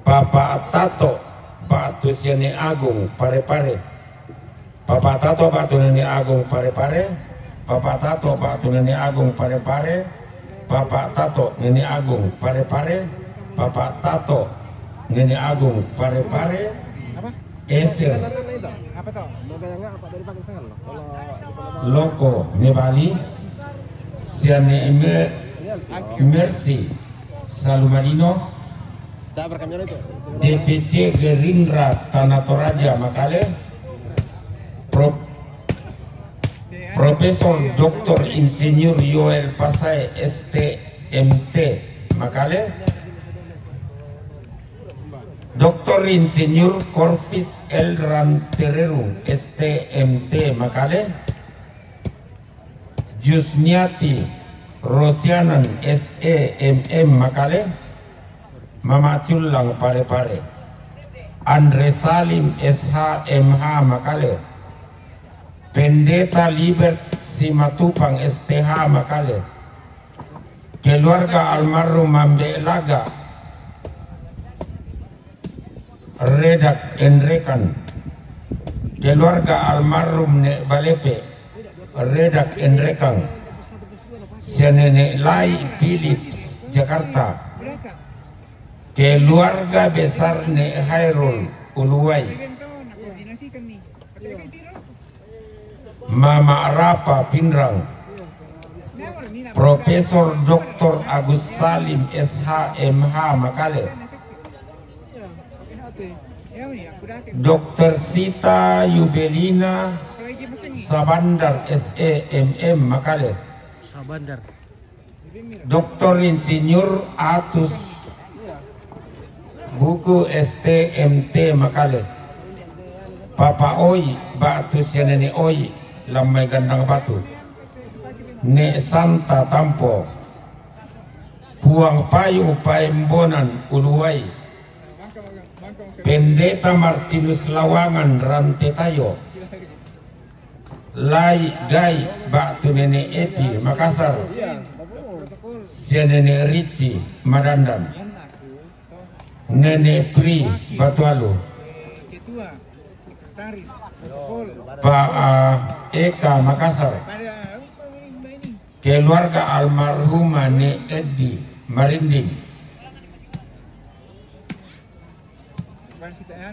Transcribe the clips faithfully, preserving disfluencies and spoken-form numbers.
Papa Tato ba'tu sia Nenek Agung Pare-Pare. Papa Tato ba'tu Nenek Agung Pare-Pare. Papa Tato ba'tu Nenek Agung Pare-Pare. Papa Tato Nenek Agung Pare-Pare. Papa Tato Nenek Agung Pare-Pare. Eser Loko Mebali, sia Nenek Mer-, Mercy Salumadino, D P C Gerindra Tanah Toraja Makale, Pro-, Profesor Doktor Insinyur Yoel Pasai, S T M T Makale, Doktor Insinyur Korvis L Rantererung, S T M T Makale, Jusniati Rosianan, S E M M Makale, Mama Cullang Pare-Pare, Andre Salim, S H M H Makale, Pendeta Libert Simatupang, S T H Makale, keluarga almarhum Mambe Laga, Redak Enrekan, keluarga almarhum Nek Balepe, Redak Enrekang, sia Nenek Lai Philips, Jakarta, keluarga besar Nek Hairul Uluwai, Mama Rapa Pinrang, Profesor Doktor Agus Salim, S H M H Makale, Doktor Sita Yubelina Sabandar, S E M M Makale, Doktor Insinyur Atus Buku, S T M T Makale, Papa Oi ba'tu sia Nenek Oi Lammai Gandang Batu, Nek Santa Tampo, Puang Payu Paembonan Uluwai, Pendeta Martinus Lawangan Rantetayo, Lai Gai ba'tu Nenek Epi Makassar, sia Nenek Ricci Madandan, Nenek Pri Batualu, Pa, ah, Eka Makassar, keluarga almarhumah Nek Eddi Marinding,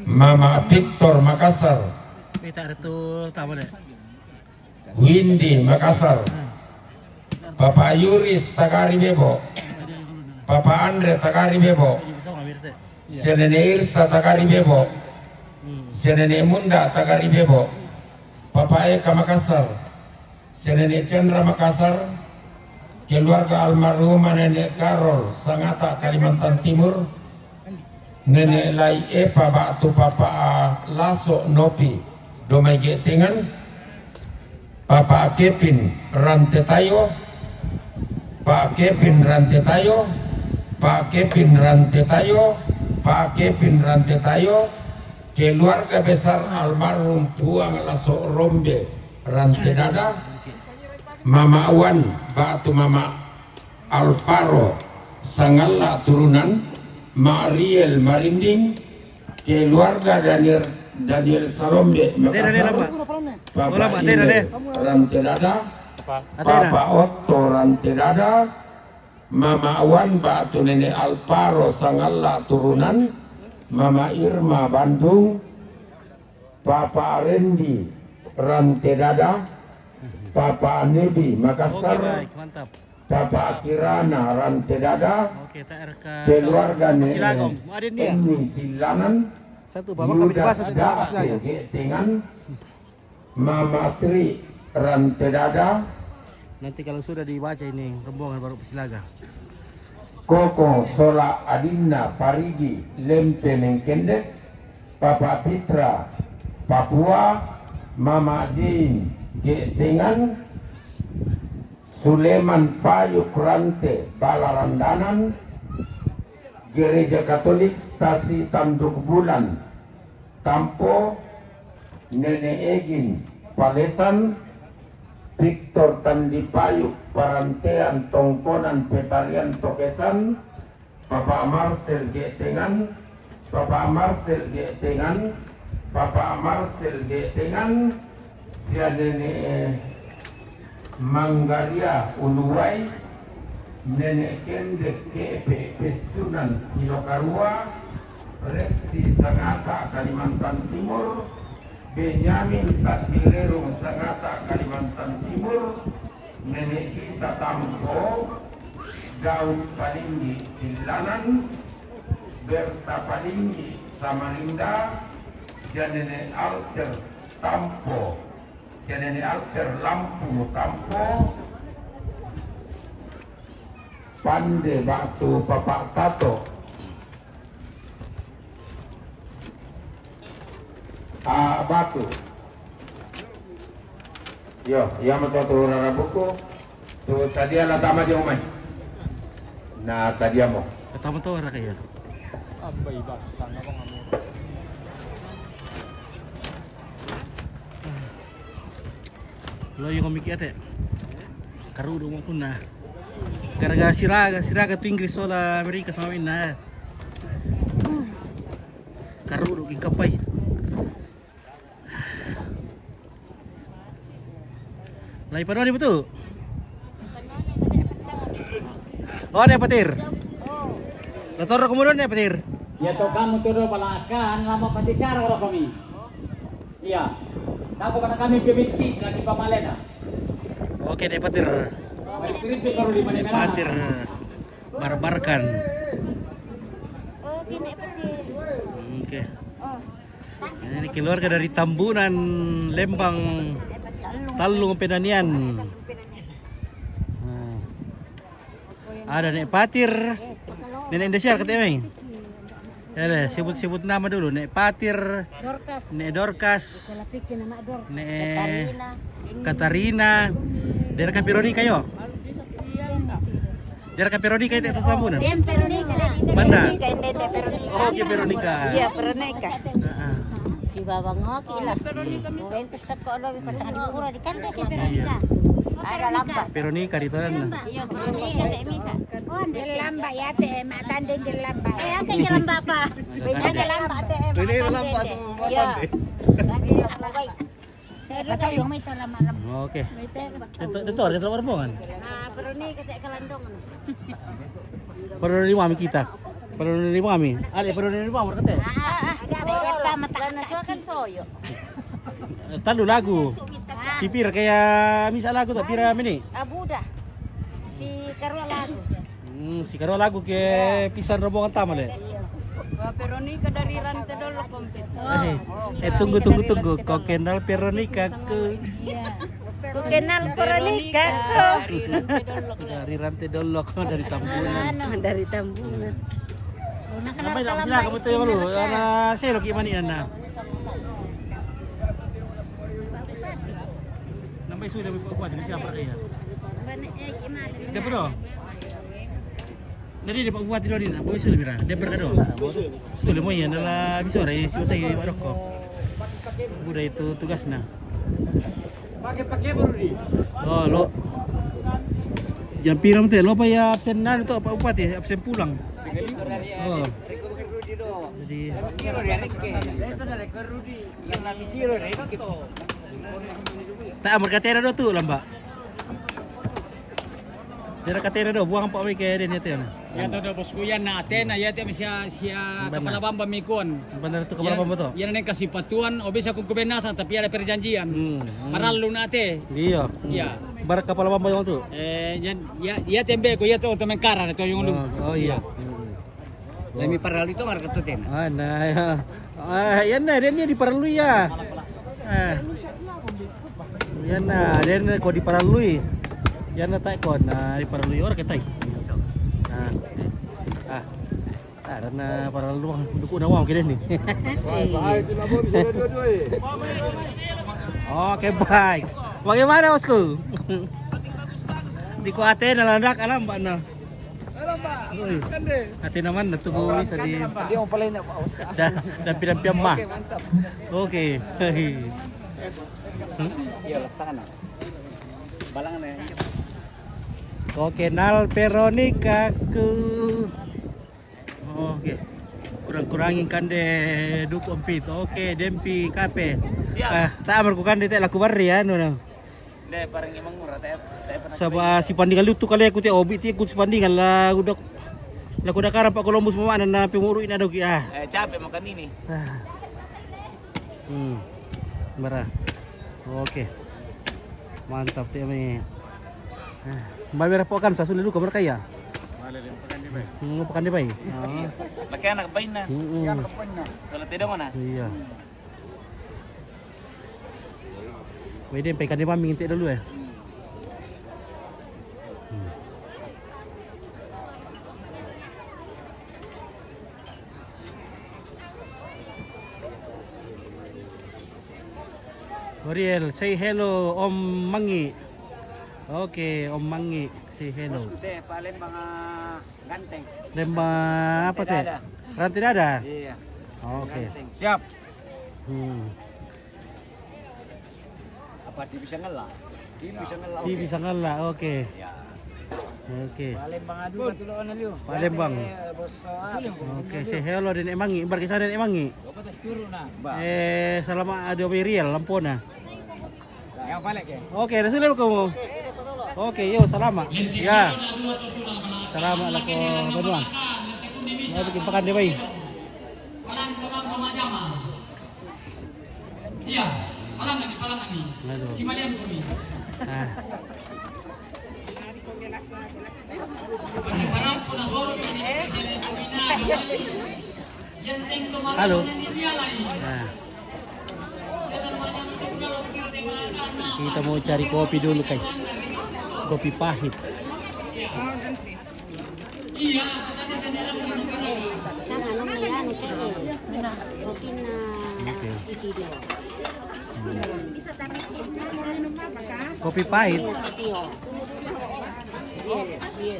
Mama Victor Makassar, Windy Makassar, Papa Yuris Takari Bebo, Papa Andre Takari Bebo, sia Nenek Irsa Takari Bebo, sia Nenek Munda Takari Bebo, Papa Eka Makassar, sia Nenek Chandra Makassar, keluarga almarhumah Nenek Karol Sangata, Kalimantan Timur, Nenek Lai Epa ba'tu Papa Laso Nopi Domai Ge'tengan, Papa Kevin Rantetayo, Pak Kevin Rantetayo, Pak Kevin Rantetayo, Pak Kevin Rantetayo, keluarga besar almarhum Puang Laso Rombe Rantedada, Mama Wan ba'tu Mama Alvaro Sangalla turunan, Mariel Marinding, keluarga Daniel, Daniel Salombe Makassar, Papa Ine Rantedada, Papa Otto Rantedada, Mama Wan ba'tu Nenek Alvaro Sangalla turunan, Mama Irma Bandung, Papa Rendi Rantedada, Papa Nebi Makassar, Papa Kirana Rantedada, keluarga Nenek Eni Silanan, Yudas Da'ate Ge'tengan, Mama Sri Rantedada, nanti kalau sudah dibaca ini rombongan baru Pesilaga. Koko sola adinna Parigi Lempe Mengkendek, Papa Pitra Papua, Mama Jin Ge'tengan, Suleman Payuk Rante Balarandanan, Gereja Katolik Stasi Tanduk Bulan Tampo, Nenek Egin Palesan, Victor Tandipayuk Parantean Tongkonan Petarian Tokesan, Papa Marcel Ge'tengan, Papa Marcel Getengan, Papa Marcel Getengan, sia Nene Manggaria Uluway, Nene Kendek Kepe Pesunan Tinokarua, Reksi Sangata Kalimantan Timur, Benyamin Tatilerung Sangata Kalimantan Timur, Nene Gita Tampo, Daud Palinggi Silanan, Berta Palinggi Samarinda, sia Nene Alter Tampo, sia Nene Alter Lampu Tampo, pande batu Papa Tato. Ah, batu. Yo, iya mo to tu rarabuku. Tu sadia la tama di umai. Na sadia mo. Katama to ora kaya. Ambay ba, tanga ba ngamu. Lo yung komiki ate. Karudo mo kuna. Gara-gara siraga, siraga tu Inggris sola Amerika sama ina. Karudo king kapay. Lai padoni betul. Oh, ne patir. Lator ko mo ne patir. Ya to kamu to do balakan lama pati sarang ro kami. Iya. Tako pada kami pibinti lagi pamalena. Oke, ne patir. Mari pibinti baru di mana-mana. Patir. Barbarkan. Oke, ne patir. Oke. Oh. Ini keluarga dari Tambunan, Lembang, Tallung Penanian. Nah. Ada Nek Patir, Nenek Indonesia kata Emeng. Ya deh, sebut-sebut nama dulu. Nek Patir, Dorcas. Nek Dorcas, Nek Katarina. Katarina. Dari Kapironika yo. Jara ka Veronica ite to Tambunan. Dem Veronica. Mana? Veronica, inde, inde, Veronica. Oh, ke Veronica. Iya, Veronica. Heeh. Si Bawang oke lah. Gue ke sekolah di Kota Dipura di kan ke Veronica. Ada lamba. Veronica di toran. Iya, Veronica kayak misa. Oh, ande lamba ya te, mak tanding di lamba. Eh, ante di lamba apa? Beda ada lamba te. Ini lamba tuh. Iya. Lagi lamba baik. Oke. Itu, itu ada telur bongan. Nah, Veronica kayak kelandongan. Veronica mami kita. Veronica mami. Ale Veronica mami kete. Ah, ah, ah. Ada apa mata? Karena suakan soyo. Talu lagu. Si pira kayak misa lagu tak pira mini? Abu dah. Si karua lagu. Hmm, si karua lagu ke pisan rombongan tama le. Wah, Veronica dari Rante Dolok, kompet. Eh, eh, tunggu, tunggu, tunggu. Kau kenal Veronica ku? Iya. Ku kenal Veronica ku. Dari Rante Dolok. Dari Rante Dolok, dari Tambunan. Anu, dari Tambunan. Nampai tak sila kamu tahu lu, ana selo ki mani ana. Nampai sudah buat ini siapa dia? Dia bro. Jadi dia buat itu ni, apa isu lebih dah? Dia berkado. Sudah mau ya, adalah bisa orang yang susah ya, Pak Roko. Udah itu tugasnya. Pakai-pakai baru ni. Oh, lo. Jam pira mete lo pa ya absen nan tu Pak Bupati, absen pulang. Oh. Jadi tak merkatera do tu lamba. Dia katera do buang apa wike dia ni tu. Ya tu do bosku ya na Atena ya tu sia sia kepala bamba mikon. Benar tu kepala bamba tu. Ya neng kasih patuan, obis aku kebenasan tapi ada perjanjian. Hmm. Parallu na te. Iya. Iya. Bara kepala bamba yang tu. Eh, ya ya ya tembe ko ya tu mengkara tu yang lu. Oh iya. Lami parallu itu marka tu Atena. Ah, nah ya. Ah, ya na dia ni diparallu ya. Eh. Yan na, yan na ko diparalui. Yan na tai ko na diparalui ora ke tai. Ah. Ah. Ah, dan na paralui duku na wang kene ni. Oke, baik. Bagaimana, Bosku? Di ko Atena landak alam, Mbak, na. Ate naman, natubo sa di. Dia mau pala na, Pak. Da, da pinampiam ma. Oke, mantap. Oke. Iya, sana. Balang na. Ko kenal Veronica ku. Oke. Ko Kurang-kurangin kande duku Ompit. Oke, dempi kape. Siap. Ah, ta' amar ku kande te' laku barri, anu, no. Nde, parang emang murah, te', te' pernah. Saba' si pandingan lutu kale ku te', obi' ti ku si pandingan la kuda, la kuda karang pa Columbus mama na, na pemuru ina doki, ah. Eh, capek makan ini. Ah. Hmm. Bara. Oke. Mantap te' me. Ah. Mbak merah pokan sasuli luka mereka ya? Male den pakan di bai. Hmm, pakan di bai. Ah. Laki anak baina. Hmm. Soalnya tidak mana? Iya. Wede, pe kande mami nginti dulu, eh. Hmm. Oriel, say hello, Om Mangi. Oke, Om Mangi, say hello. Bosku te, Palembang, ah, ganteng. Lembang apa te? Rantai Dada. Rantai Dada? Iya. Oke. Ganteng. Siap. Hmm. Apa, T V Sangala? T V Sangala, T V oke. Sangala, oke. Ya. Oke. Palembang adu betul, Ona Liu. Palembang. Ya, bos, ah, oke, say hello, Nenek Mangi. Bar ke sana, Nenek Mangi. Coba tes turun, nah. Ba. Eh, salama' adu Berial, Lampona. Yang balik ya? Oke, dah sudah kamu. Oke, yo, salama'. Ya. Salama' lako banua. Mau bikin pakan dia, bai. Iya, palangan ni, palangan ni. Aduh. Si Malian ko ni. Ah. Halo. Ah. Kita mau cari kopi dulu, guys. Kopi pahit. Sana nung may ano siya eh. Mungkin na Oke. Iti dia. Hmm. Kopi pahit. Iya, iti, oh. Iya, iya.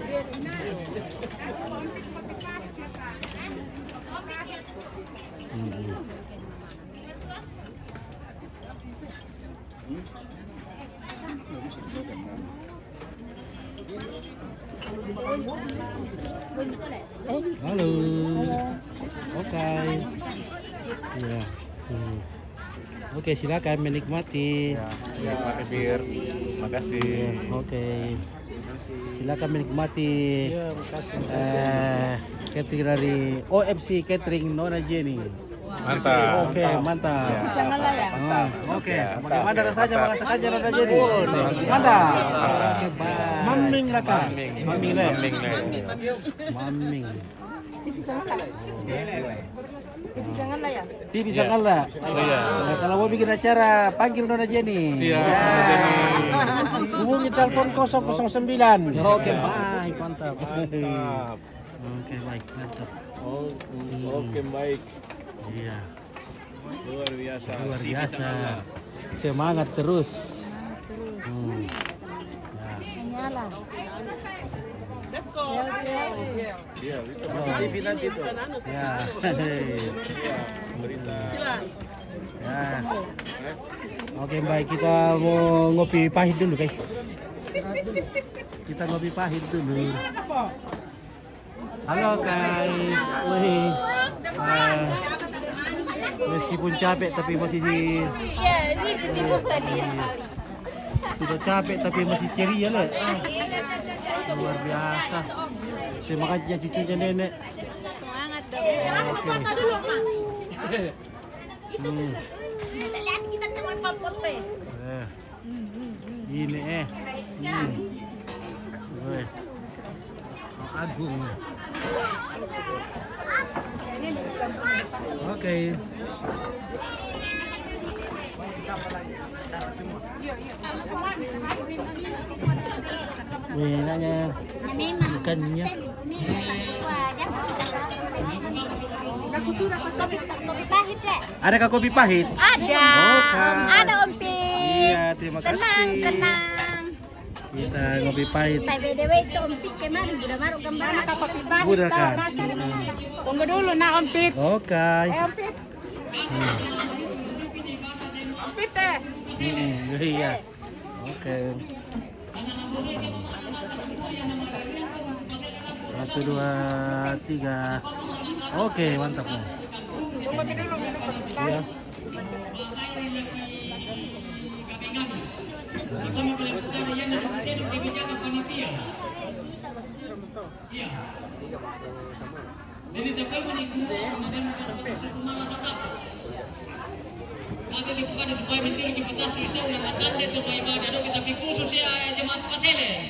Hmm. Halo. Oke. Ya. Hmm. Oke, silakan menikmati. Ya, ya, makasih. Makasih. Ya, oke. Silakan menikmati. Ya, makasih. Eh, catering dari O F C Catering Nona Jenny. Mantap. Oke, mantap. Ya. Bisa ngelah ya? Ah, oke. Ya, bagaimana rasanya, mantap. Merasakannya rasanya nih? Mantap. Oke, bye. Maming raka. Maming. Maming, le. Maming, le. Maming. T V Sangala. T V Sangala ya? T V Sangala. Oh, iya. Nah, kalau mau bikin acara, panggil Nona Jenny. Siap, ya. Nona Jenny. Hubungi telepon kosong kosong sembilan. Oke, baik, mantap. Mantap. Oke, baik, mantap. Oh, hmm, oke, baik. Iya. Luar biasa. Luar biasa. Semangat terus. Semangat terus. Hmm. Ya. Menyala. Iya, itu positif nanti tuh. Ya. Iya, berita. Ya. Oke, baik, kita mau ngopi pahit dulu, guys. Kita ngopi pahit dulu. Halo, guys. Wih. Eh, meskipun capek tapi masih si-, iya, ini dibuka dia. Sudah capek tapi masih ceria, le. Ah, luar biasa. Semangatnya cucunya nenek. Semangat dong. Oke. Hmm. Lihat kita teman Pampot, teh. Eh. Ini, eh. Hmm. Weh. Oh, agung. Oke. Weh, enaknya ikannya. Ada kopi pahit, Lek? Adakah kopi pahit? Ada. Oh, Kak. Ada, Om Pik. Iya, terima kasih. Tenang, tenang. Kita ngopi pahit. By the way, itu Om Pik kemarin sudah baru kembali. Udah, Kak. Tunggu dulu, nah, Om Pik. Oke. Eh, Om Pik. Hmm. Om Pik, eh. Hmm, iya. Oke. Satu, dua, tiga. Oke, mantap, Bang. Iya. Jadi, Kami di bukan supaya mencuri kita, isu yang akan dia tu mai bada dong kita pi khusus ya, jemaat Pasele.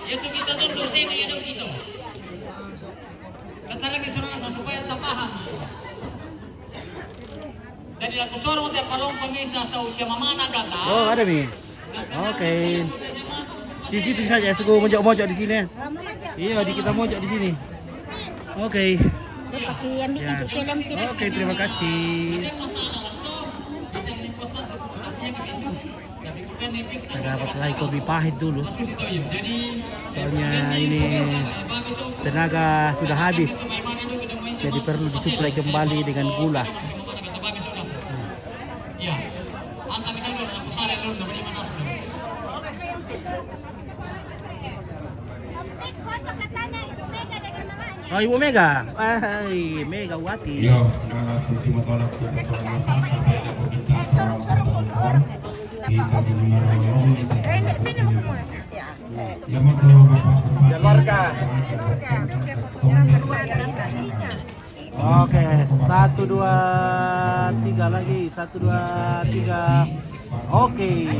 Ya tu kita tunduk sini ya dong kita. Katarangi saudara supaya tapaham. Jadi aku sorong tiap palong komisa sa usia mamana gata. Oh, ada, Mi. Oke. Di situ saja, suku mojok-mojok di sini. Iya, di kita mojok di sini. Oke. Pakai ambil Ya. Tunjuk film kita. Oke, terima kasih. Ada masalah waktu bisa ini pesan tapi yang itu. Ada apa lagi kopi pahit dulu. Soalnya ini tenaga sudah habis. Jadi perlu disuplai kembali dengan gula. Ya. Angka misalnya dulu, aku sare dulu, namanya mana sudah. Oh, Ibu Mega. Hai, Megawati. Yo, nana susi motolak kita seorang masyarakat, kita kita orang kita kita di luar orang kita. Ya, betul, Bapak Bupati. Keluarga. Oke, satu, dua, tiga lagi. Satu, dua, tiga. Oke.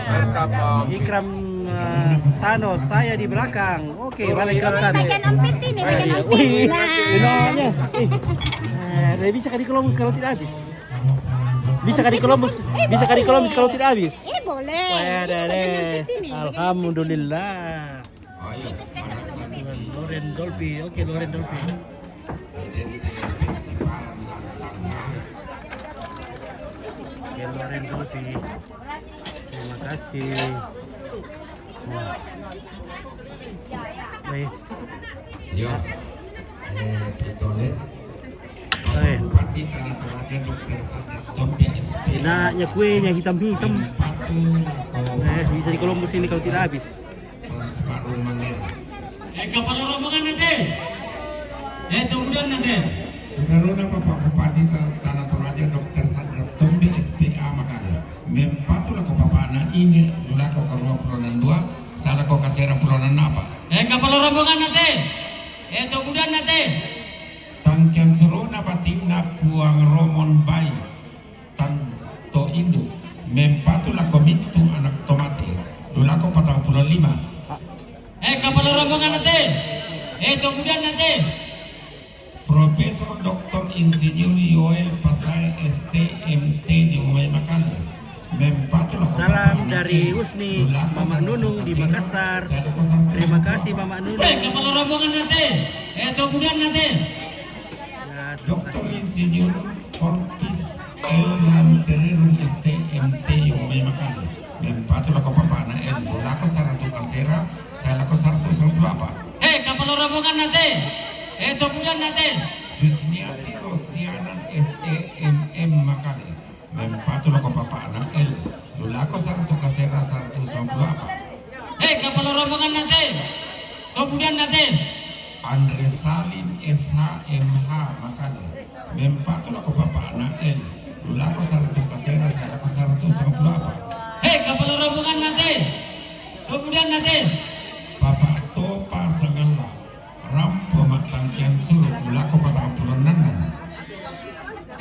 Mantap, Om. Ikram, eh, Sano, saya di belakang. Oke, mana Ikram Sano? Bagian ompet ini, bagian ompet. Wih, nah. Ini. Eh, bisa kadi Columbus kalau tidak habis. Bisa kadi Columbus, bisa kadi Columbus kalau tidak habis. Eh, boleh. Wah, ada deh. Alhamdulillah. Loren Dolphy, oke, Loren Dolphy. Oke, Loren Dolphy. Terima kasih. Nah. Baik. Yo. Eh, Pitolet. Baik. Bupati Tanah Toraja, Doktor Sadar Tompi, S P. Nah, ya kuenya hitam-hitam. Patu, eh, bisa di Columbus ini kalau tidak habis. Transparu Mangera. Eh, kapala rombongan nanti. Eh, tungguan nanti. Saudara Bapak Bupati Ta-, Tanah Toraja, Doktor Sadar Tompi, S P A Makale. Mempatu lako papana ine, dulako karua pulo nandua, salako kasera pulo nanapa. Eh, kapala rombongan nanti. Eh, tungguan nanti. Tangkian suruna batina Puang Romon Bai. Tanto indu, mempatu lako mintu anak tomate, dulako patang pulo lima. Eh, kapala rombongan nanti. Eh, tungguan nanti. Profesor Doktor Insinyur Yoel Pasae, S T M T di Umai Makale. Mempatu lako. Salam dari Usni, Mama Nunung di Makassar. Terima kasih, Mama Nunung. Eh, kapala rombongan nanti. Eh, tungguan nanti. Doktor Insinyur Ortis L Rantererum, S T M T di Umai Makale. Mempatu lako papana L, dulako saratu kasera, salako saratu sempulu apa. Eh, kapala rombongan nanti. Eh, tungguan nanti. Jusniati Rosianan, S E M M Makale. Mempatu lako papana L, dulako saratu kasera saratu sempulu apa. Eh, kapala rombongan nanti. Tungguan nanti. Andre Salim, S H M H Makale. Mempatu lako papana L, dulako saratu kasera salako saratu sempulu apa. Eh, kapala rombongan nanti. Tungguan nanti. Papa Topa Sangalla. Rampo ma tangkian suru, dulako patang pulo nannan.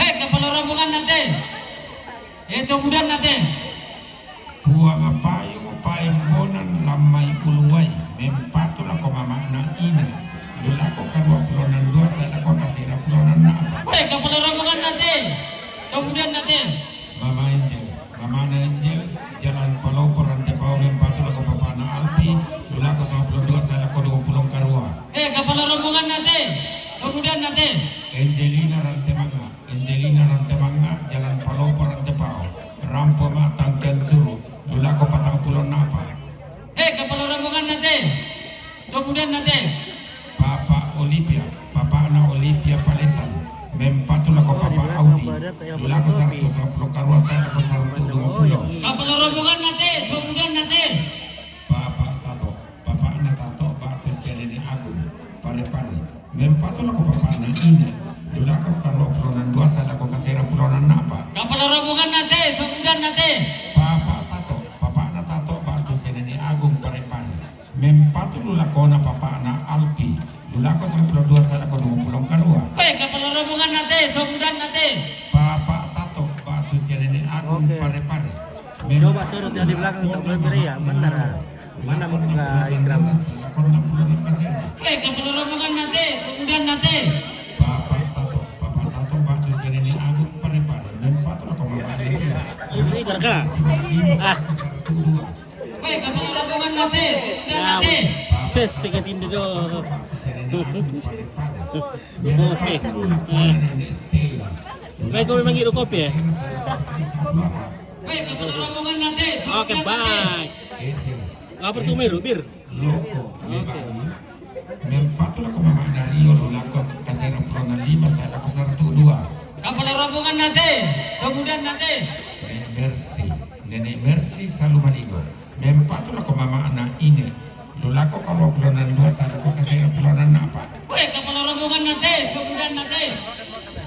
Eh, kapala rombongan nanti. Eh, tungguan nanti. Puang apayu paimbonan lamai uluai, mempatu lako mamana ina, dulako karua pulo nandua, salako kasera pulo nanapa. Eh, kapala rombongan nanti. Tungguan nanti. Mama Angel. Mamana Angel, Jalan Palopo Rantepao, mempatu lako papana Alpi, dulako sempulu dua, salako dua pulo karua. Eh, kapala rombongan nanti. Tungguan nanti. Angelina Rantemanga, Angelina Rantemanga, Jalan Palopo Rantepao. Rampo ma tangkian suru, dulako patang pulo nanapa. Eh, kapala rombongan nanti. Tungguan nanti. Papa Olivia, papana Olivia Palesan. Mempatu lako Papa Audi. Dulako saratu sempulu karua, salako saratu dua pulo. Kapala rombongan nanti, tungguan nanti. Papa Tato, papana Tato, Batu Sianene Agung. Nate, sobudan nate. Papa Tato, papana Tato ba'tu sia Nene Agung Parepare. Mempatu lu lakona papana Alpi. Lu lako sangpulo dua salako dua pulo karua. Weh, kapala rombongan nate, sobudan nate. Papa Tato ba'tu sia Nene Agung Parepare. Coba suruh dia di belakang tak boleh beri ya, benar. Mana muka Ikram? Weh, kapala rombongan nate, sobudan nate. Papa Tato, papa Tato ba'tu sia Nene Agung Parepare. Mempatu lako mama Alpi. Ini karka. Ah. Weh, kapala rombongan nate, sobudan nate. Ses, seketin dulu. Oke. Baik, kau memang hidup kopi ya? Weh, kapala rombongan nate, sobudan nate. Oke, baik. Apa tuh, Mir? Bir? Loko, Oke. Mempatu lako mama Dario, lu lako kasera pulo na lima salako saratu dua. Kapala rombongan nate, sobudan nate. Nenek Mercy, Nenek Mercy Salumaligo. Mempatu lako mama ana Ine. Lu lako karua pulo na dua salako kasera pulo na napa. Weh, kapala rombongan nate, sobudan nate.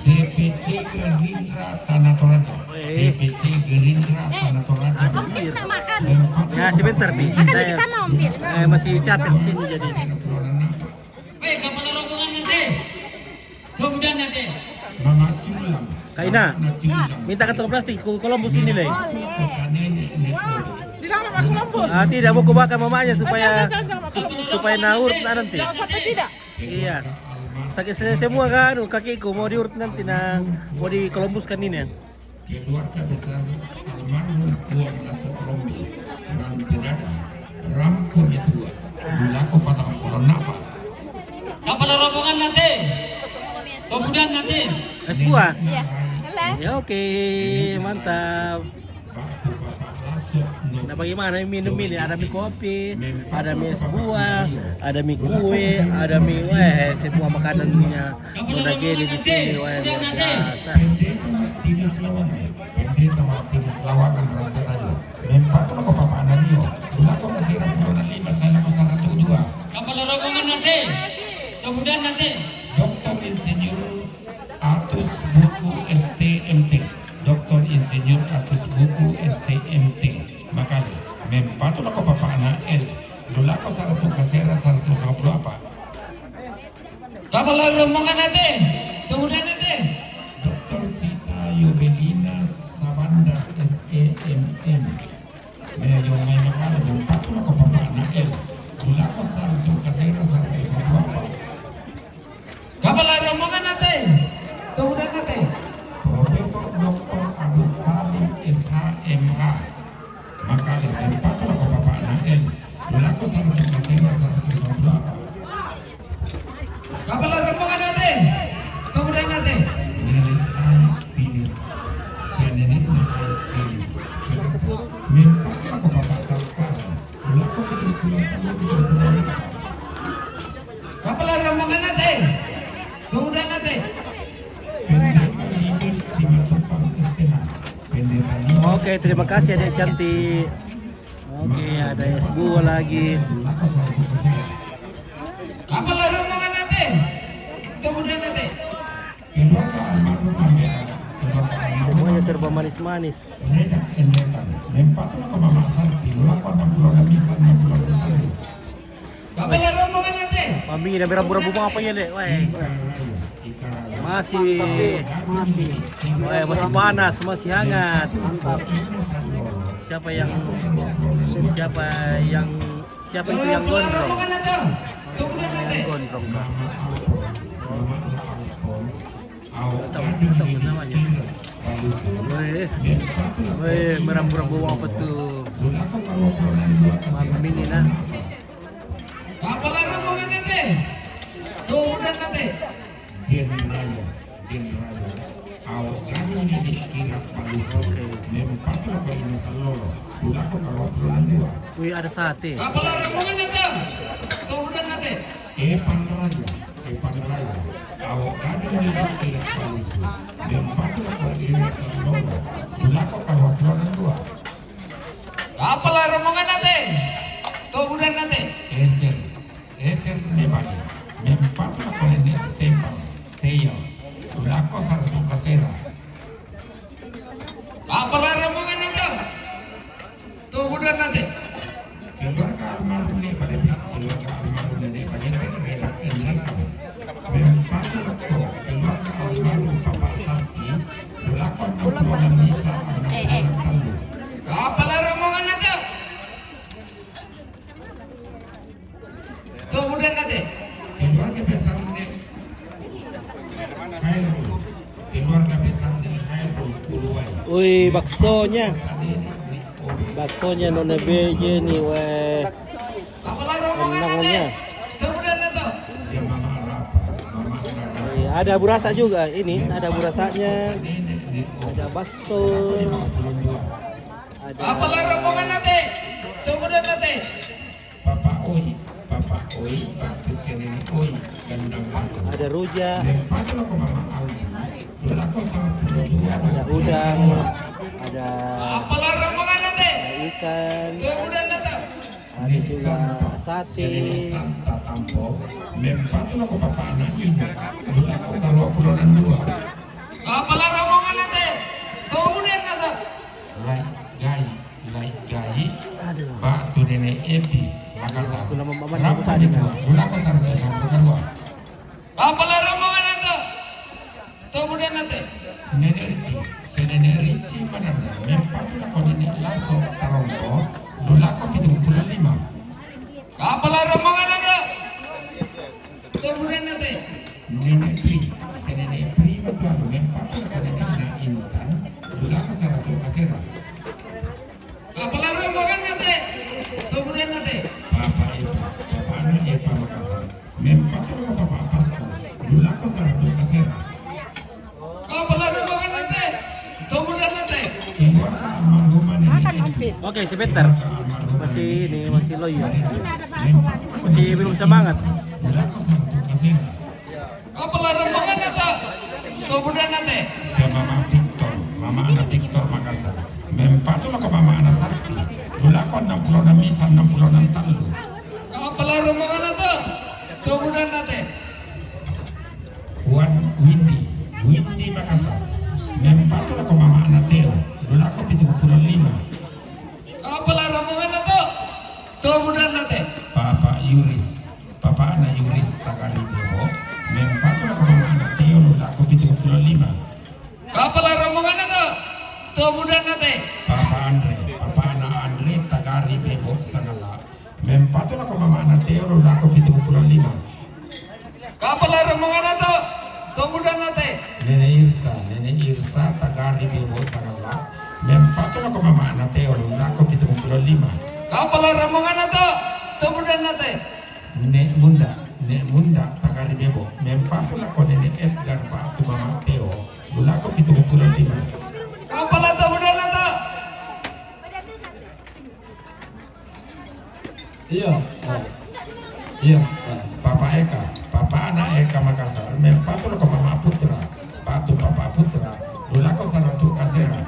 D P C Gerindra Tanah Toraja. D P C Gerindra Tanah Toraja. Aduh, Mir. Ya, sebentar, Bi. Makan Saya, lagi sama, Om Mir. Eh, masih capek sini jadi. Weh, kapala rombongan nate. Sobudan nate. Mama Culang. Kaina, minta kantong plastik, ku Columbus ini deh. Dilarang sama Columbus. Ah, tidak, mau ku bakar mamanya supaya, jangan, jangan, jangan, Columbus. Supaya naur nanti. Jangan sampai tidak. Iya. Sakit se-, semua kan, kakiku mau diurut nanti, nah, mau dikolombuskan ini. Keluarga besar almarhum Puang Lasok Rombi, Rantinada, Rampo Metua, Bulako Patang Kolonapa. Kapala rombongan nate, sobudan nate. Es buah? Iya. Ya, oke, mantap. Nah, bagaimana minum ini? Ada mie kopi, ada mie es buah, ada mie kue, ada mie, weh, semua makanannya. Udah gini di sini, weh, luar biasa. Pendeta Martinus Lawangan, Pendeta Martinus Lawangan, Rancatayo. Mempatu lako papa Analio, lu lako kasera pulo na lima salako saratu dua. Kapala rombongan nate, sobudan nate. Doktor Insinyur Atus Buku S T M T, Doktor Insinyur Atus Buku S T M T, Makale, mempatu lako papa ana L, lu lako saratu kasera saratu sangpulo apa. Kapala rombongan nate, sobudan nate. Doktor Sita Yobelina Sabanda S E M M. Mea yo mai Makale, mempatu lako papa ana L, lu lako saratu kasera saratu sangpulo apa. Kapala rombongan nate, sobudan nate. Profesor Doktor Abdul Salim S H M H. Makale, mempatu lako papa ana L, lu lako saratu kasera saratu sangpulo apa. Kapala rombongan nate, sobudan nate. Nenek Ai Pinis. Sia nenek Nenek Ai Pinis. Mempatu lako papa Tangkara. Lu lako putri pulang tadi di pulang. Kapala rombongan nate, sobudan nate. Pendeta Libet Simatupang S T H. Pendeta Libet. Oke, terima kasih, Adik cantik. Oke, ada es buah lagi. Kapala rombongan nate, sobudan nate. Keluarga almarhum Mandela, keluarga almarhum Semuanya serba manis-manis. Redak Endetan, mempatu lako mama Santi, lu lako enam pulo na misa, enam pulo na telu. Kapala rombongan nate. Mami, na rambu-rambu apa ya, Dek? Weh. Ikaraya, Ikaraya. Masih, masih. Weh, masih panas, masih hangat. Mantap. Siapa yang, siapa yang, siapa itu yang gondrong? Yang gondrong, Kak. Tahu, tahu namanya. Weh, weh, merambu-rambu apa tuh? Mami ini, nah. Kapala rombongan nate. Tuh, udah nate. Jen Raya, Jen Raya. Au gani ni di kirap palusu. Oke. Mempatu lako ini salolo. Lu lako karua pulo na dua. Wih, ada sate. Kapala rombongan nate. Tuh, udah nate. Epan Raya, Epan Raya. Au gani ni di kirap palusu. Mempatu lako ini salolo. Lu lako karua pulo na dua. Kapala rombongan nate. Tuh, udah nate. Eser. Eser Nebali, mempatu lako Nene Stefan, Steya, lu lako saratu kasera. Kapala Nate. Keluarga almarhum Nenek Balete, keluarga almarhum Nenek Balete, rela endreka. Mempatu lako keluarga almarhum Bapak Sasti, dulako enam puluh enam misa, enam puluh enam tallu. Kapala rombongan nate. Tobudan nate. Keluarga besar Nenek Khairul, keluarga besar Nenek Khairul Uluwai. Wih, baksonya. Baksonya Nona B J nih, weh. Endangnya. Iya, ada burasa juga. Ini ada burasanya. Ada bakso. Ada. Kapala rombongan nate. Tobudan nate. Bapak Oi, Bapak Oi, Bapak Skenini Oi, gendang batu. Ada rujak. Lempatu lako Mama Aldi. Dulako sangpulo dua. Ada udang, ada. Kapala rombongan nate. Ada ikan. Tobudan nate. Ada juga sate. Santa tampo. Mempatu lako Bapak Anak ini. Dulako karuapulunan dua. Kapala rombongan nate. Tobudan nate. Lai gai, lai gai. Aduh. Batu Nenek Epi, Makassar. Aku nama Mamat. Rapa itu? Dulako sarta satu kedua. Kapala rombongan nate. Tobudan nate. Nenek Ricci, si Nenek Ricci mana? Mempatu lako Nenek Laso Tarongko, dulako pitung puluh lima. Kapala rombongan nate. Tobudan nate. Nenek Pri, si Nenek Pri matu anu, mempatu lako Nenek Na Intan, dulako saratu kasera. Kapala rombongan nate. Tobudan nate. Papa Epa, Papa Ana Epa Makassar. Mempatu lako Papa Pasku, dulako saratu kasera. Kapala rombongan nate. Tobudan nate. Keluarga almarhumah Nenek Epi. Oke, sebentar. Keluarga almarhumah Nenek Epi. Masih ini, masih loyo. Mempatu lako Nenek Epi. Masih belum semangat. Dulako saratu kasera. Kapala rombongan nate. Tobudan nate. Sia Mama Victor, Mama Ana Victor Makassar. Mempatu lako Mama Ana Sakti. Dulako enam puluh enam misa, enam puluh enam tallu. Kapala rombongan nate. Tobudan nate. Wan Windy, Windy Makassar. Mempatu lako Mama Ana Teo. Dulako pitung puluh lima. Kapala rombongan nate. Tobudan nate. Papa Yuris, Papa Ana Yuris Tagari Bebo. Mempatu lako Mama Ana Teo, dulako pitung puluh lima. Kapala rombongan nate. Tobudan nate. Papa Andre, Papa Ana Andre Tagari Bebo Sangala. Mempatu lako Mama Ana Teo, dulako pitung puluh lima. Kapala rombongan nate. Tobudan nate. Nenek Irsa, Nenek Irsa Tagari Bebo Sangala. Mempatu lako Mama Ana Teo, dulako pitung puluh lima. Kapala rombongan nate. Tobudan nate. Nek Munda, Nek Munda Tagari Bebo. Mempatu lako Nenek Edgar Batu Mama Teo, dulako pitung puluh lima. Kapala tobudan nate. Iya. Oh. Iya. Papa Eka, Papa Ana Eka Makassar, mempatu lako Mama Putra, batu Papa Putra, dulako saratu kasera.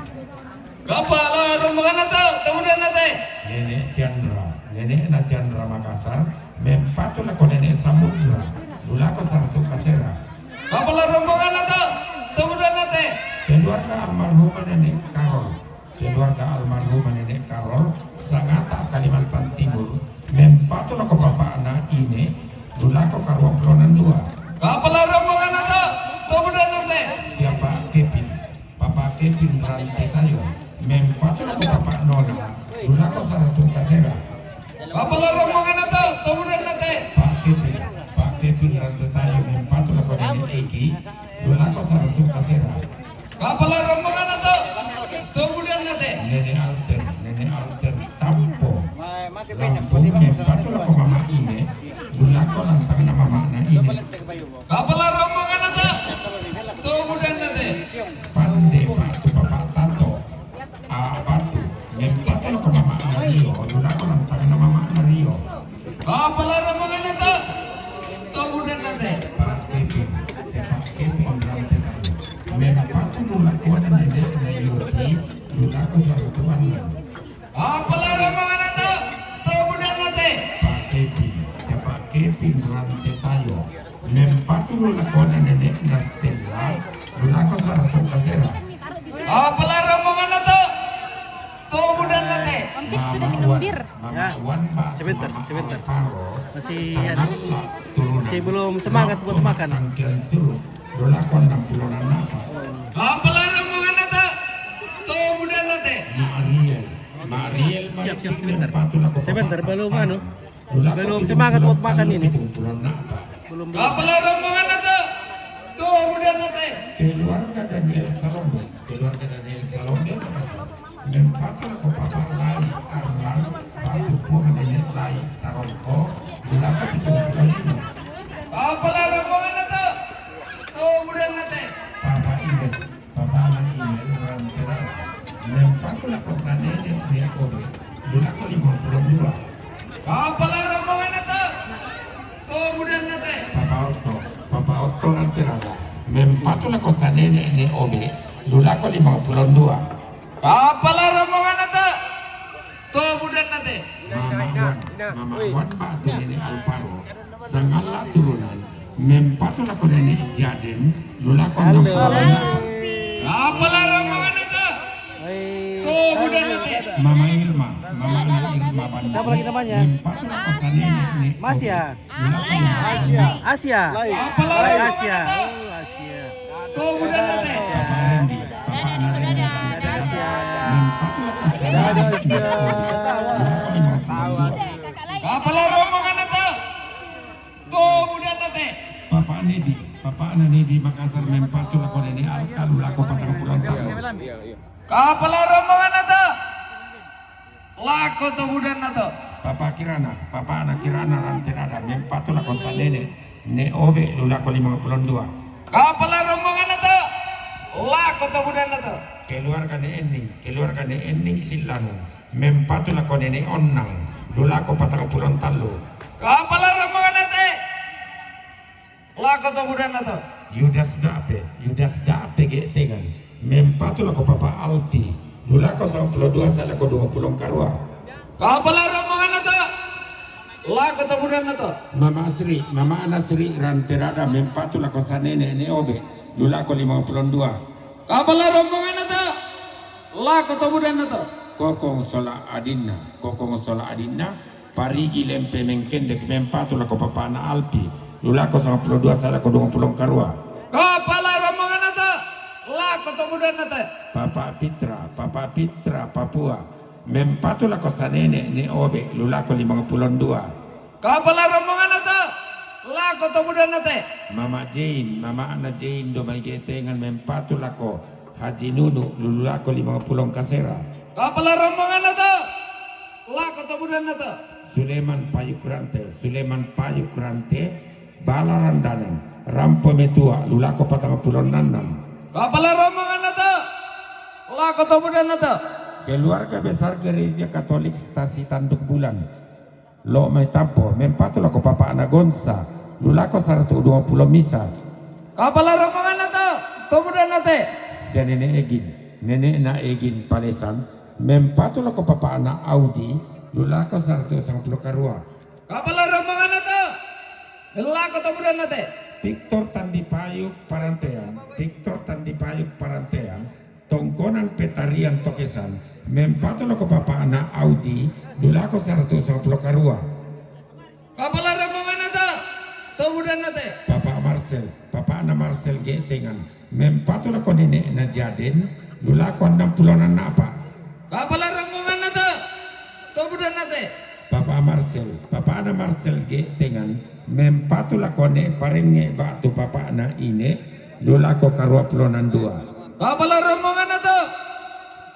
Kapala rombongan nate, tobudan nate. Nenek Chandra, Nenek Na Chandra Makassar, mempatu lako Nenek Samudra, dulako saratu kasera. Kapala rombongan nate, tobudan nate. Keluarga almarhumah Nenek Karol. Keluarga almarhumah Nenek Karol, Sangata, Kalimantan Timur, mempatu lako Papa Ana Ine, dulako karuapulunan dua. Kapala rombongan nate, tobudan nate. Sia Papa Kevin, Papa Kevin Rante Tayo, mempatu lako Papa Nona, dulako saratu kasera. Kapala rombongan nate, tobudan nate. Papa Kevin, Papa Kevin Rante Tayo, mempatu lako Nenek Eki, dulako saratu kasera. Kapala rombongan nate, tobudan nate. Nenek Alter, Nenek Alter Tampo. Lampung, mempatu lako Mama Ine, dulako lantangna Mama Na Ine. Kapala rombongan nate, tobudan nate. Pande batu Papa Tato. A batu, mempatu lako Mama Ana Rio, dulako lantangna Mama Ana Rio. Kapala rombongan nate, tobudan nate. Papa Kevin, Sia Papa Kevin Rante Tayo. Mempatu lako Nenek Na Yoti, dulako saratu kasera. Kapala rombongan nate, tobudan nate. Papa Kevin, Sia Papa Kevin Rante Tayo. Mempatu lako Nenek Na Stella, dulako saratu kasera. Kapala rombongan nate, tobudan nate. Mama Wan, Ya, sebentar, sebentar. Masih, ya, masih belum semangat buat makan. Kapala rombongan nata, to budan nate. Mariel, Mariel. Siap, siap, sebentar. Sebentar, belum anu. Belum semangat buat makan ini. Belum, belum. Kapala rombongan nata, to budan nate. Keluarga Daniel Salombe, keluarga Daniel Salombe, makasih. Mempatu lako papa lai Arlan, batu pun nenek lai Tarongko, bilaka pitung puluh lima. Kapala rombongan nata, to budan nate. Papa Iben, papa anak Iben, orang Teras. Mempatu lako sanene ne obe, bilaka lima puluh dua. Kapala rombongan nata, to budan nate. Papa Otto, papa Otto orang Terada. Mempatu lako sanene ne obe, bilaka lima puluh dua. Kapala rombongan nata, to budan nate. Mama Wan, Mama Wan ba tu nene Alvaro. Sangala turunan, mempatu lako nene Jaden, bilaka enam puluh lima. Kapala rombongan nata, to budan nate. Mama Irma, Mama Irma Banda. Siapa lagi namanya? Mempatu lako sanene ne. Masya. Asia. Asia. Lai. Asia. Oh, Asia. To budan nate. Papa Rendi, papa anak Rendi. Asia. Mempatu lako sanene. Kapala rombongan nata, to budan nate. Papa Nedi, papa anak Nedi Makassar mempatu lako nene Alka, bilaka patang puluh telu. Kapala rombongan nata, lako to budan nata. Papa Kirana, papa anak Kirana orang Terada, mempatu lako sanene ne obe, bilaka lima puluh dua. Kapala rombongan nata, lako to budan nata. Keluarga ne Ening, keluarga ne Ening Silanu, mempatu lako nene Onang, bilaka patang puluh telu. Kapala rombongan nate, lako to budan nata. Yudas Dape, Yudas Dape Getengan. Mempatu lako papa Alpi, bilaka sangpuluh dua, sa lako dua puluh karua. Kapala rombongan nata, lako to budan nata. Mama Asri, mama anak Asri orang Terada, mempatu lako sanene ne obe, bilaka lima puluh dua. Kapala rombongan nata, lako to budan nata. Kokong sola adinna, kokong sola adinna, Parigi Lempe Mengkendek mempatu lako papana Alpi, bilaka sangpuluh dua, sa lako dua puluh karua. Kapala rombongan nata, lako to budan nata. Papa Pitra, papa Pitra Papua, mempatu lako sanene ne obe, bilaka lima puluh dua. Kapala rombongan nata, lako to budan nate. Mama Jane, mama anak Jane do mai Getengan mempatu lako Haji Nunu, bilaka lima puluh kasera. Kapala rombongan nata, lako to budan nata. Suleman Payuk Rante, Suleman Payuk Rante, Bala Randanan, rampo metua, bilaka patang puluh enam. Kapala rombongan nata, lako to budan nata. Keluarga besar Gereja Katolik Stasi Tanduk Bulan. Lo mai tampo, mempatu lako papa anak Gonsa, bilaka saratu dua puluh misa. Kapala rombongan nata, to budan nate. Sia nene Egin, nene na Egin Palesan, mempatu lako papa anak Audi, bilaka saratu sangpuluh karua. Kapala rombongan nata, lako to budan nate. Victor Tandipayuk Parantean, Victor Tandipayuk Parantean, Tongkonan Petarian Tokesan, mempatu lako papa anak Audi, bilaka saratu sangpuluh karua. Kapala rombongan nata, to budan nate. Papa Marcel, papa anak Marcel Getengan, mempatu lako nene na Jaden, bilaka enam puluh enam apa. Kapala rombongan nata, to budan nate. Papa Marcel, papa anak Marcel Getengan, mempatu lako ne Parenge batu papa anak Ine, bilaka karua puluh enam dua. Kapala rombongan nata,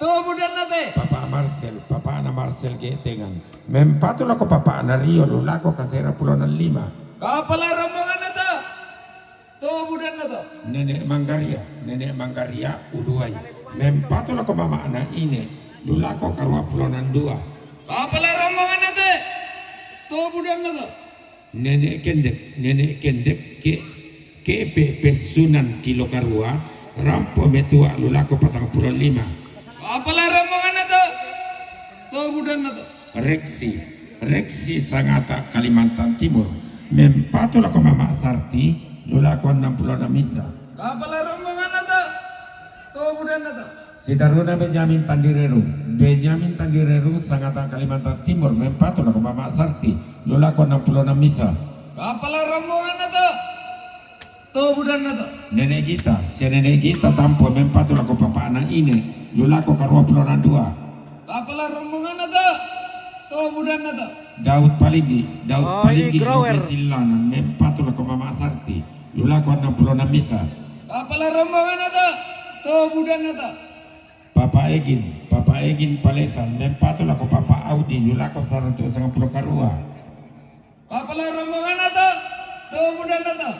to budan nate. Papa Marcel, papa anak Marcel Getengan, mempatu lako papa anak Rio, bilaka kasera puluh enam lima. Kapala rombongan nata, to budan nata. Nene Manggaria, nene Manggaria Uduai, mempatu lako mama anak Ine, bilaka karua puluh enam dua. Kapala rombongan nata, to budan nata. Nene Kendek, nene Kendek ke, kepe pesunan kilo karua, rampo metua, bilaka patang puluh lima. Kapala rombongan nata, to budan nata. Reksi, Reksi Sangata Kalimantan Timur, mempatu lako mama Sarti, bilaka enam puluh enam misa. Kapala rombongan nata, to budan nata. Sitaruna Benyamin Tandireru. Benyamin Tandireru, sangata Kalimantan Timur, mempatu lako Mama Sarti. Lulako enam puluh enam misa. Kapala rombonganna to. To budanna to. Nene Gita, sia Nene Gita Tampo, mempatu lako Papa Anang Ine. Lulako karua puluh enam dua. Kapala rombonganna to. To budanna to. Daud Palinggi, Daud Palinggi, Grower. Sillanan, mempatu lako Mama Sarti. Lulako enam puluh enam misa. Kapala rombonganna to. To budanna to. Papa Egin, Papa Egin Palesa, mempatu lako Papa Audi, lulako seratus sembilan puluh karua. Kapala rombonganna to, to budanna to.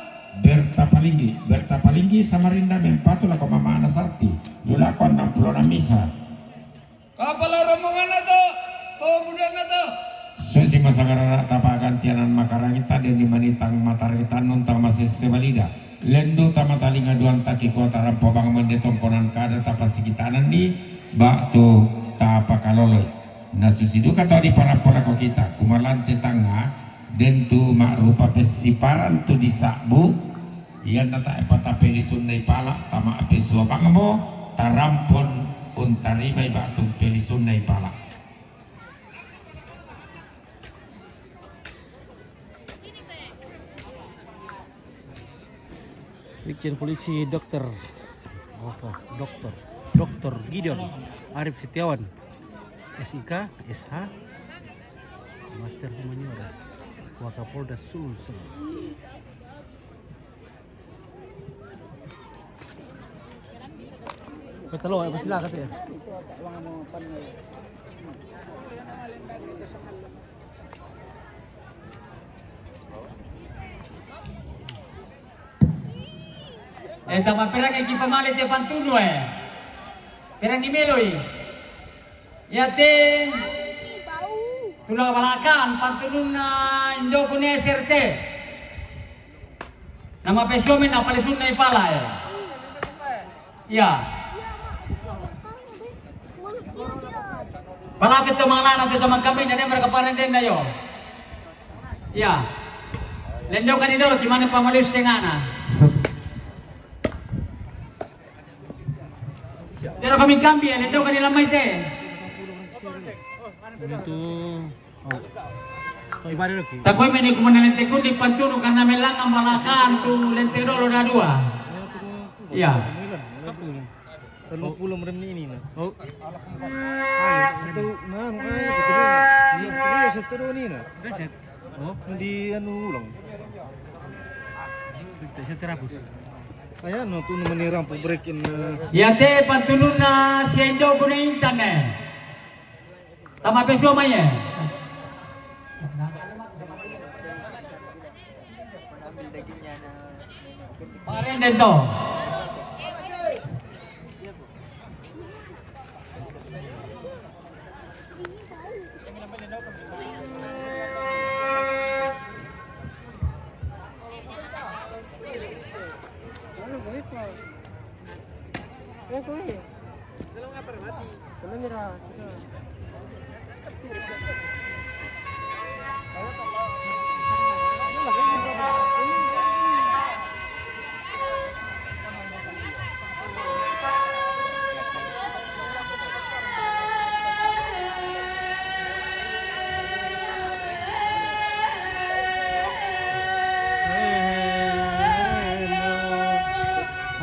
Berta Palinggi, Berta Palinggi Samarinda, mempatu lako Mama Ana Sarti, lulako enam puluh enam misa. Kapala rombonganna to, to budanna to. Susi masagarara tapa gantianan makarangita, deni manitang matarita nuntang masese balida. Lendu tama talinga duan taki kuata rampo bang mende tongkonan kada tapa sikitanan ni bak tu tapa kaloloi. Na susi duka to di parampo lako kita, kumalante tanga, den tu mak rupa pesiparan tu di sakbu, ianna ta epata pelisunna ipala, tama pesua bangmo, tarampon untarimai bak tu pelisunna ipala. Brigjen Polisi Doktor, apa? Doktor, Doktor Gideon Arif Setiawan, S I K, S H, Master Humaniora, Wakapolda Sulsel. Kata lo, apa sila kata ya? Eh, tama perang ki pamale te pantunu eh. Perang ni meloi. Iate tulang balakan pantununna indoku ni S R T. Nama pesuami na palisunna ipala eh. Iya. Pala kita manglana kita mangkami na dia mereka panen den na yo. Iya. Lendo kan indo gimana pamalius sengana. Tero kami kambi ya, lendo kan ilamai te. Itu. Oh. Takoi meni kumana lente kundi pantunu karena melanga malakan tu lente dolo da dua. Iya. Telu puluh merem ini nah. Oh. Itu nah, nah, itu dia satu dua ini nah. Reset. Oh, di anu ulang. Saya terhapus. Aya no tu menirang pabrik ini. Ya te pantununa sendo guna internet. Tama pesua mai eh. Paren dento.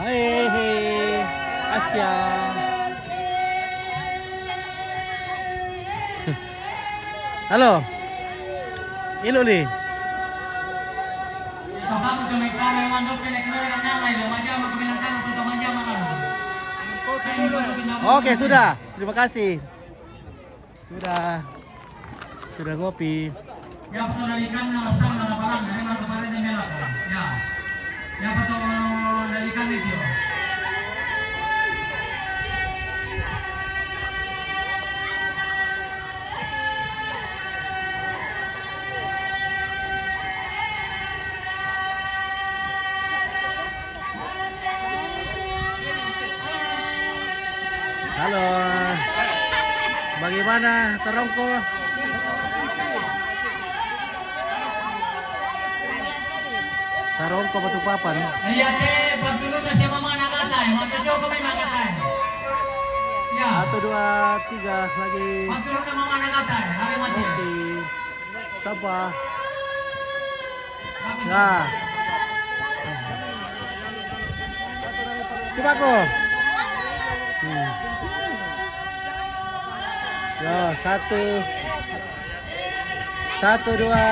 Hai, hai. Asia. Halo. Ilo li. Oke, sudah. Terima kasih. Sudah. Sudah ngopi. Ya, betul dari ikan, nama sang, nama barang, nama kemarin, nama apa? Ya. Ya, betul dari ikan itu. Halo. Bagaimana, Tarongko? Tarongko Balikpapan. Iya, te, pantuluna siapa mana kata, eh? Mau coba main kata, eh? Satu, dua, tiga, lagi. Oke. Siapa? Ya. Coba ko. Hmm. Ya, satu. Satu, dua.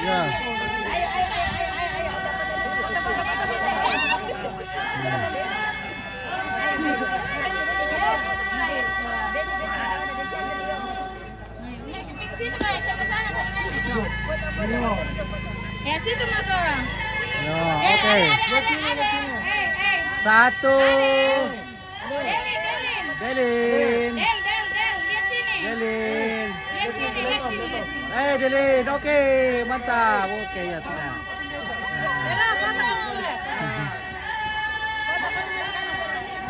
Ya. Ya, situ mah orang. Ya, oke. Satu. Delin, Delin. Delin. Del, Del, Del, lihat sini. Delin. Lihat sini, lihat sini, lihat sini. Eh, Delin. Oke, mantap. Oke, ya sudah. Nah.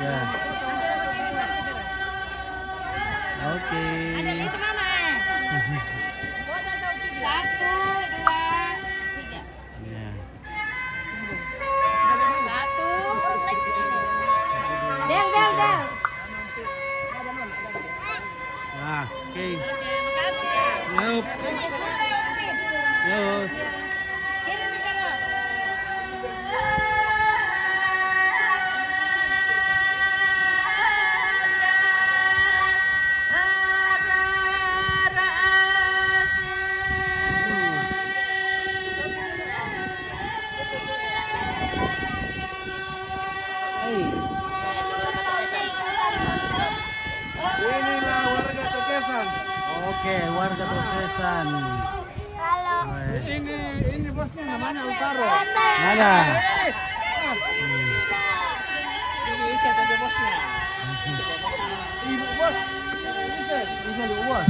Ya. Oke. Ada itu, Mama. Satu, dua, tiga. Ya. Satu. Del, Del, Del. Nah, oke. Oke, makasih ya. Yup. Kirim ke lo. Inilah warga Tokesan. Oke, warga Tokesan. Halo. Ini, ini bosnya namanya Alvaro. Mana? Ini Iset aja bosnya. Ibu bos. Iset. Iset, Ibu bos.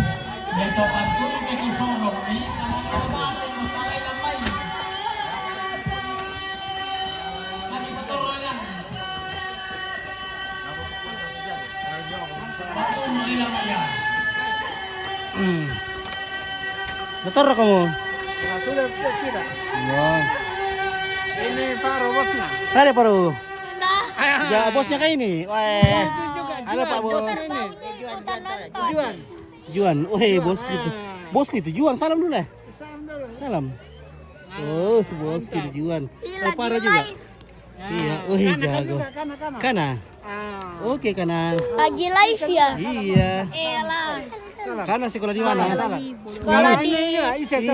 Hmm. Motor kamu? Nah, sudah, sudah tidak. Wah. Ini Faro bosnya. Ada Faro. Ya, bosnya kayak ini. Wah. Ada Pak Bos. Juan. Juan. Weh, bos gitu. Bos gitu. Juan, salam dulu lah. Salam dulu. Salam. Oh, bos gitu Juan. Ih, Faro juga. Iya, oh, jago. Kana, kana. Kana? Oke, kana. Lagi live ya? Iya. Elah. Kana sekolah di mana? Sekolah di Iya, Isel,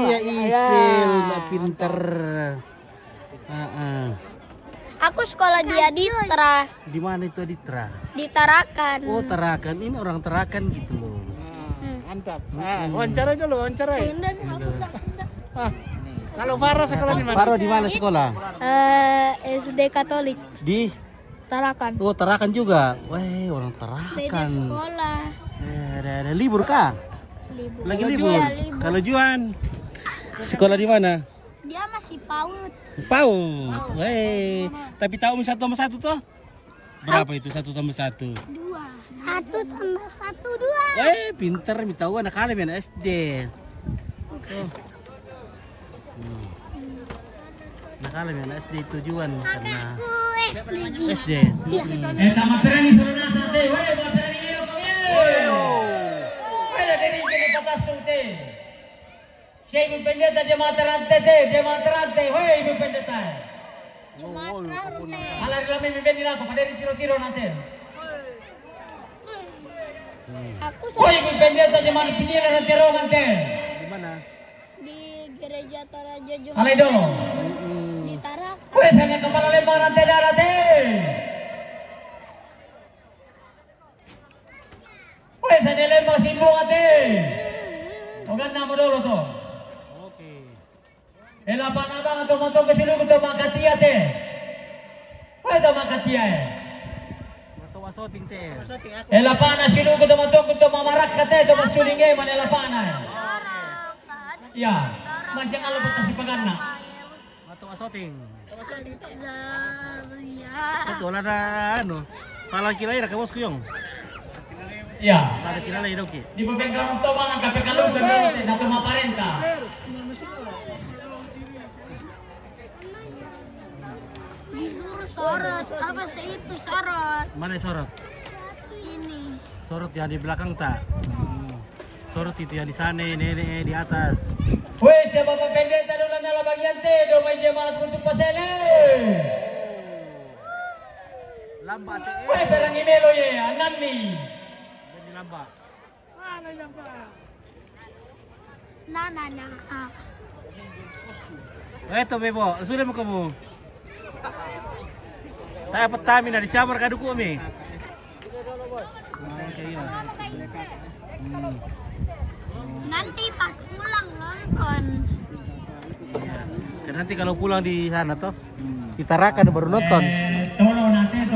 nak pinter. Heeh. Aku sekolah di Aditra. Di mana itu Aditra? Di Tarakan. Oh, Tarakan. Ini orang Tarakan gitu loh. Mantap. Ah, wawancara aja lo, wawancara. Ah. Kalau Faro sekolah di mana? Faro di mana sekolah? Eh, S D Katolik. Di Tarakan. Oh, Tarakan juga. Weh, orang Tarakan. Beda sekolah. Eh, ada, ada libur kah? Libur. Lagi libur. Kalau Juan, sekolah di mana? Dia masih PAUD. PAUD. Weh, tapi tahu misal tambah satu toh? Berapa itu satu tambah satu? Dua. Satu tambah satu, dua. Eh, pinter, mi tahu anak kalian main S D. Nah, kalian main S D tujuan karena S D. Iya. Eh, tamat training suruh nasa, teh. Weh, tamat training ini, kami. Weh, ada training ke atas, teh. Siapa pendeta jemaat rante, teh, jemaat rante. Weh, ibu pendeta. Jemaat rante. Ala rilami mi beni lako, paderi tiro-tiro nante. Aku Woi, ku pendeta zaman pinila na terongan te. Di mana? Di gereja Toraja Jemaat Alai dolo. Di Tarakan. Woi, sana kepala lembang nante dara te. Woi, sana lembang simbung ate. Ogan nama dolo to. Oke. Ela pana banga to matoko siluku to makatia te. Wai to makatia e. Mato wasoting te. Ela pana siluku to matoko to mamarakka te to masulinge man ela pana e. Ya, masih kalau bekas paganna. Mato wasoting. Satu lada anu. Pala kila ira ka bosku yong. Iya. Pada kira lagi doki. Di pepengkalan to bang angka pekalukan dulu te satu maparenta. Diurus Sorot, apa sih itu sorot? Mana sorot? Ini. Sorot yang di belakang tak? Hmm. Sorot itu yang di sana, nenek di atas. Weh, siapa pendeta dulu nala bagian te, do mai jemaat untuk pasene. Lambat te. Weh, perang imelo ye, ananni. Jadi lambat. Nana na. Ah. Eh, to bebo, sudah mau kamu. Taya petami na di siapa ka duku mi. Oke, iya. Hmm. Nanti pas pulang nonton. Iya. Kan nanti kalau pulang di sana toh, di Tarakan baru nonton.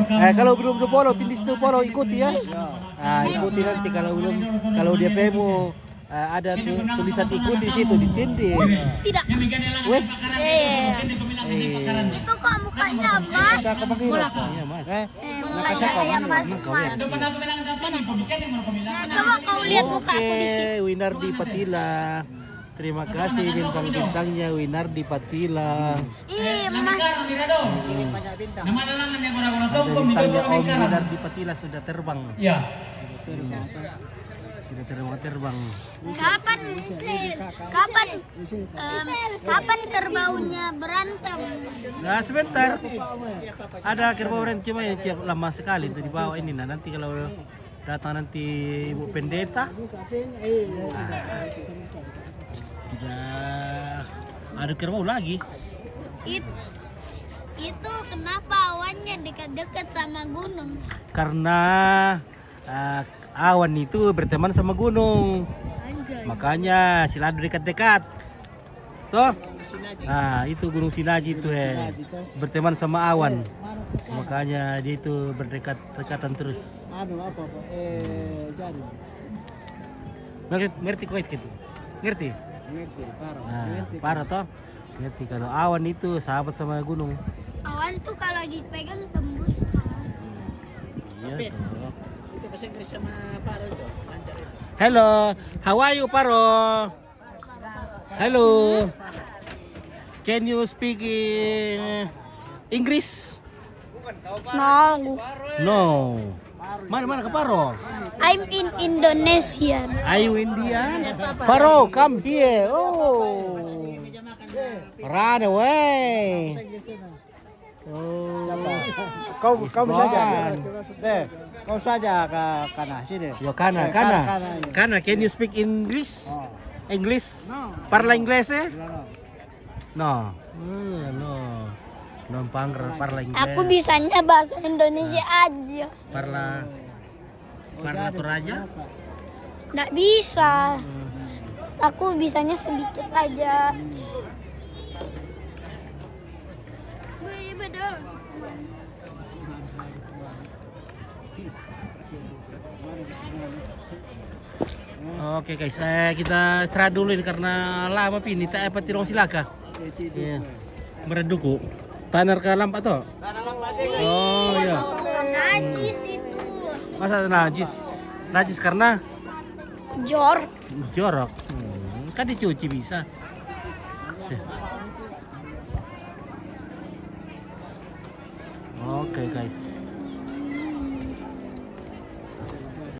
Eh, kalau belum di follow, tindis itu follow, ikuti ya. Ah, ikuti nanti kalau belum, kalau di F B mu, eh, ada tu-, tulisan ikuti situ, ditindis. Tidak. Weh. Iya, iya, iya. Eh. Itu kok mukanya emas? Iya, Mas. Eh? Eh, mukanya yang emas, emas. Nah, coba kau lihat muka aku di sini. Oke, Winardi Patila. Terima kasih bintang-bintangnya, Winardi Patila. Ih, Mas. Ada bintangnya Om Winardi Patila sudah terbang. Ya. Sudah terbang-terbang. Kapan, kapan, em, kapan kerbaunya berantem? Nah, sebentar. Ada kerbau berantem, cuma yang tiap lama sekali itu dibawa ini. Nah, nanti kalau datang nanti Ibu Pendeta. Ah. Sudah ada kerbau lagi. It-, itu kenapa awannya dekat-dekat sama gunung? Karena, eh, awan itu berteman sama gunung. Anjay. Makanya selalu dekat-dekat. Toh? Nah, itu Gunung Sinaji itu, eh. Berteman sama awan. Makanya dia itu berdekat-dekatan terus. Anu, apa, apa? Eh, jadi. Ngerti, ngerti kau itu? Ngerti? Ngerti, paro. Nah, ngerti, paro toh. Ngerti kalau awan itu sahabat sama gunung. Awan tuh kalau dipegang tembus, kan? Iya, toh. Itu bahasa Inggris sama paro itu, lancar itu. Hello, how are you, paro? Hello. Can you speak, eh, English? No. No. Mana, mana ke paro? I'm in Indonesian. Are you Indian? Paro, come here. Oh. Run away. Oh. Kau, kau saja. Deh, kau saja ke kanan sini. Yo, kanan, eh, kanan. Kanan, kanan, iya. Kanan, can you speak English? Oh. English? No. Parla inglese? No, no. No. Eh, no. No, parla, parla inglese. Aku bisanya bahasa Indonesia aja. Parla. Parla Toraja? Nggak bisa. Hmm. Aku bisanya sedikit aja. Oke, guys, eh, kita istirahat dulu ini karena lama pi ini, tak apa, tirong silaka. Iya. Mereduku. Tanar ke lampa toh? Oh, iya. Najis itu. Masa najis? Najis karena? Jor. Jorok. Hmm, kan dicuci bisa. Sih. Oke, guys.